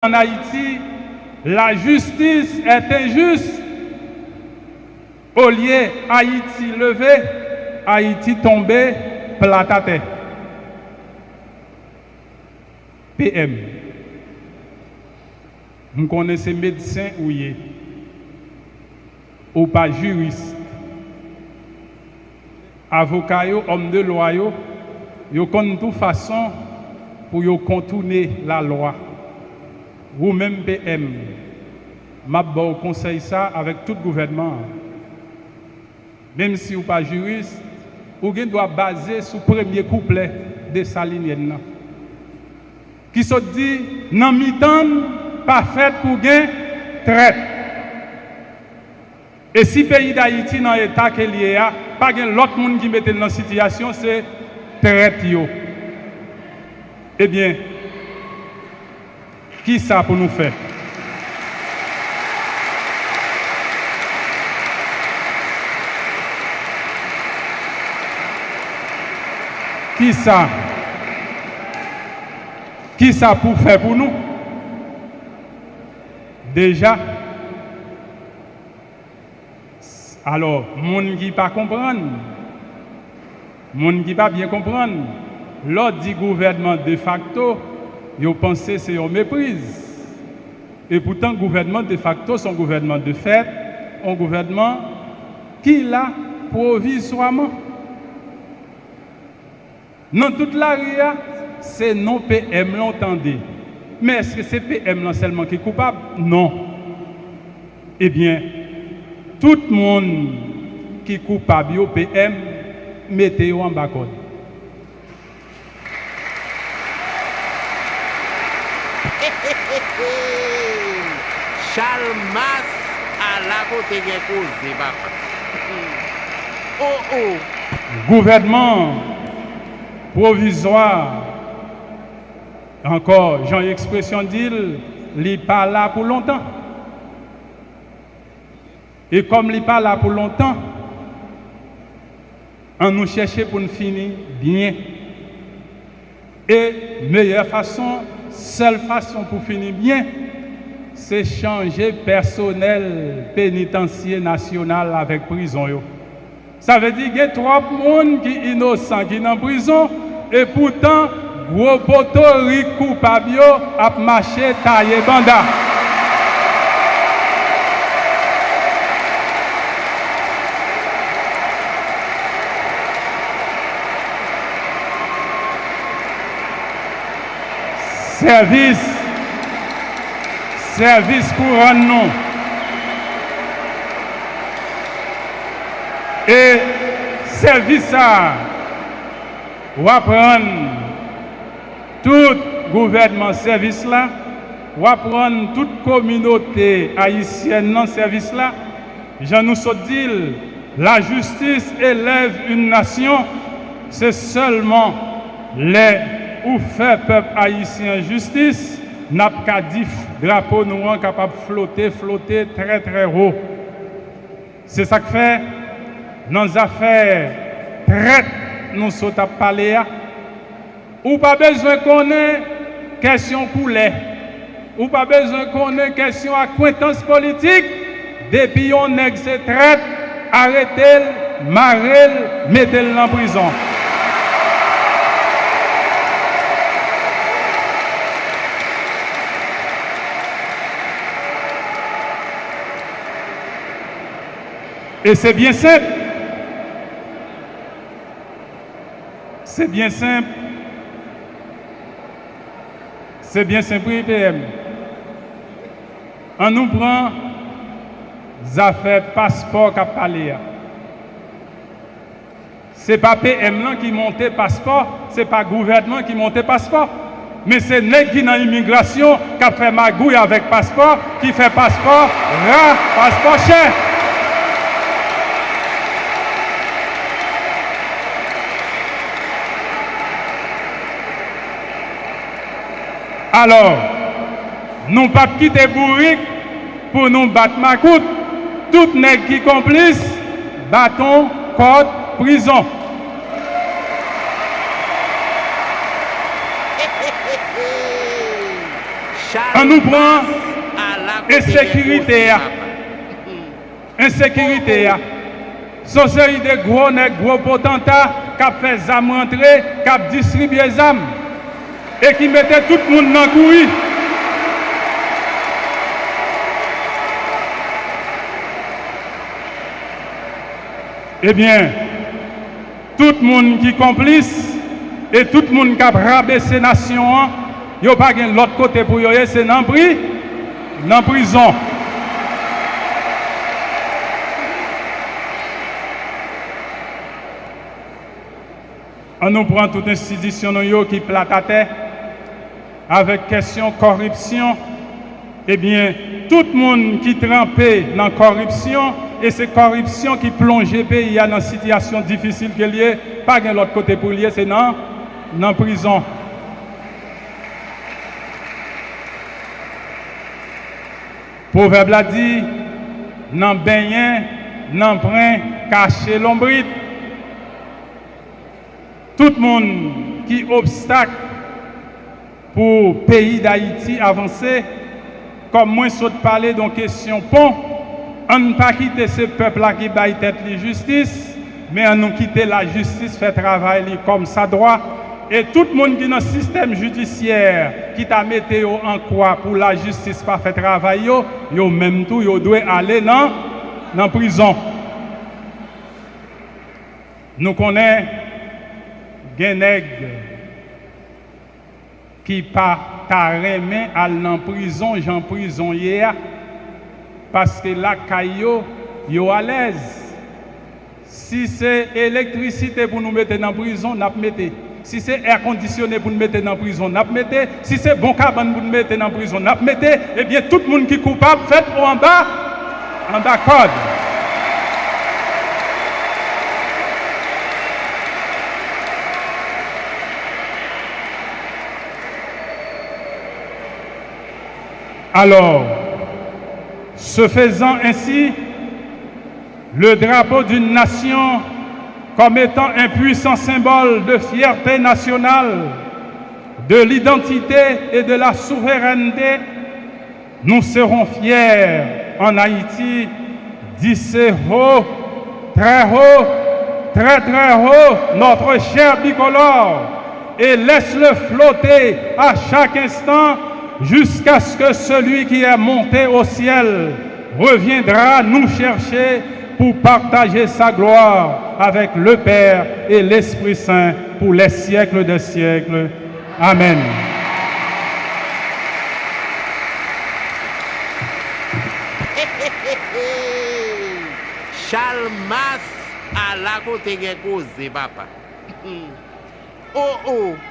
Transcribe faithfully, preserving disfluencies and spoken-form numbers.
en Haïti, la justice est injuste. Olye Ayiti leve, Ayiti tonbe plat atè. P M, m konnen se medsen ou ye. Ou pa jiris. Avoka yo, òm de lwa yo, yo konn tou fason pou yo kontoune lalwa. Ou menm P M, m ap ba w konsèy sa avèk tout gouvènman an. Menm si w pa jiris, ou gen dwa baze sou premye kouplè Desalinyèn nan, ki sot di, nan mitan n pa fèt pou gen trèt. E si peyi Dayiti nan eta ke l ye a, pa gen lòt moun ki mete l nan sitiyasyon, se trèt yo. Ebyen, kisa pou nou fè? Kisa? Kisa pou fè pou nou? Deja, alò, moun ki pa konprann, moun ki pa byen konprann, lè w di gouvènman defakto, yo panse se yon mepriz. Epoutan, gouvènman defakto se yon gouvènman de fèt, yon gouvènman ki la pwovizwaman. Nan tout lari a, se non P M lan w tande. Men èske se P M lan sèlman ki koupab? Non. Ebyen, tout moun ki koupab yo, P M, mete yo anba kòd. Chalmas, ala kote gen koze, papa. O, o. Gouvènman pwovizwa, ankò, jan ekspresyon di l, li pa la pou lontan. E kòm li pa la pou lontan, ann nou chèche pou n fini byen. E meyè fason, sèl fason pou fini byen, se chanje pèsonèl penitansye nasyonal avèk prizon yo. Sa vle di gen twòp moun ki inosan ki nan prizon, epoutan gwo potorik koupab yo ap mache taye banda. Sèvis, sèvis pou rann nou. E sèvis sa a, w ap rann tout gouvènman sèvis la, w ap rann tout kominote ayisyèn nan sèvis la. Jan nou sot di l, la justice élève une nation, se sèlman lè ou fè pèp ayisyen an jistis, n ap ka di f-, drapo nou an kapab flote, flote trè, trè wo. Se sa k fè, nan zafè trèt nou sot ap pale a, ou pa bezwen konnen kèsyon koulè, ou pa bezwen konnen kèsyon akwentans politik, depi yon nèg se trèt, arete l, mare l, mete l nan prizon. E se byen senp. Se byen senp. Se byen senp, wi, P M. An nou pran zafè paspò k ap pale a. Se pa P M lan ki monte paspò, se pa gouvènman ki monte paspò. Men se nèg ki nan imigrasyon k ap fè magouy avèk paspò, ki fè paspò ra, paspò chè. Alò, nou p ap kite bourik pou nou bat makout. Tout nèg ki konplis, baton, kòd, prizon. An nou pran ensekirite a. Ensekirite a. Se yon seri de gwo nèg, gwo potanta k ap fè zam rantre, k ap distribye zam, e ki mete tout moun nan kouri. Ebyen, tout moun ki konplis e tout moun k ap rabese nasyon an, yo pa gen lòt kote pou yo ye, se nan pri, nan prizon. An nou pran tout enstitisyon nou yo ki plat atè avèk kesyon kòripsyon. Ebyen, tout moun ki tranpe nan kòripsyon, e se kòripsyon ki plonje peyi a nan sitiyasyon difisil ke l ye, pa gen lòt kote pou l ye, se nan, nan prizon. Pwovèb la di, nan benyen, nan pren, kache lonbrit. Tout moun ki obstak pou peyi Dayiti avanse, kòm mwen sot pale de yon kesyon pon, ann pa kite se pèp la ki bay tèt li jistis, men ann nou kite lajistis fè travay li kòmsadwa, e tout moun ki nan sistèm jidisyè ki ta mete yo an kwa pou lajistis pa fè travay yo, yo menm tou yo dwe ale nan, nan prizon. Nou konnen gen nèg ki pa ta renmen al nan prizon jan prizon ye a, paske lakay yo, yo alèz. Si se elektrisite pou nou mete nan prizon, n ap mete. Si se èkondisyone pou n mete nan prizon, n ap mete. Si se bon kabann pou n mete nan prizon, n ap mete. Ebyen, tout moun ki koupab, fèt ou anba, anba kòd. Alors, se faisant ainsi, le drapeau d'une nation comme étant un puissant symbole de fierté nationale, de l'identité et de la souveraineté, nous serons fiers en Haïti d'hisser haut, très haut, très très haut notre cher bicolore et laisse-le flotter à chaque instant jusqu'à ce que celui qui est monté au ciel reviendra nous chercher pour partager sa gloire avec le Père et l'Esprit Saint pour les siècles des siècles. Amèn. Chalmas, ala kote gen koze, papa. Oh, oh.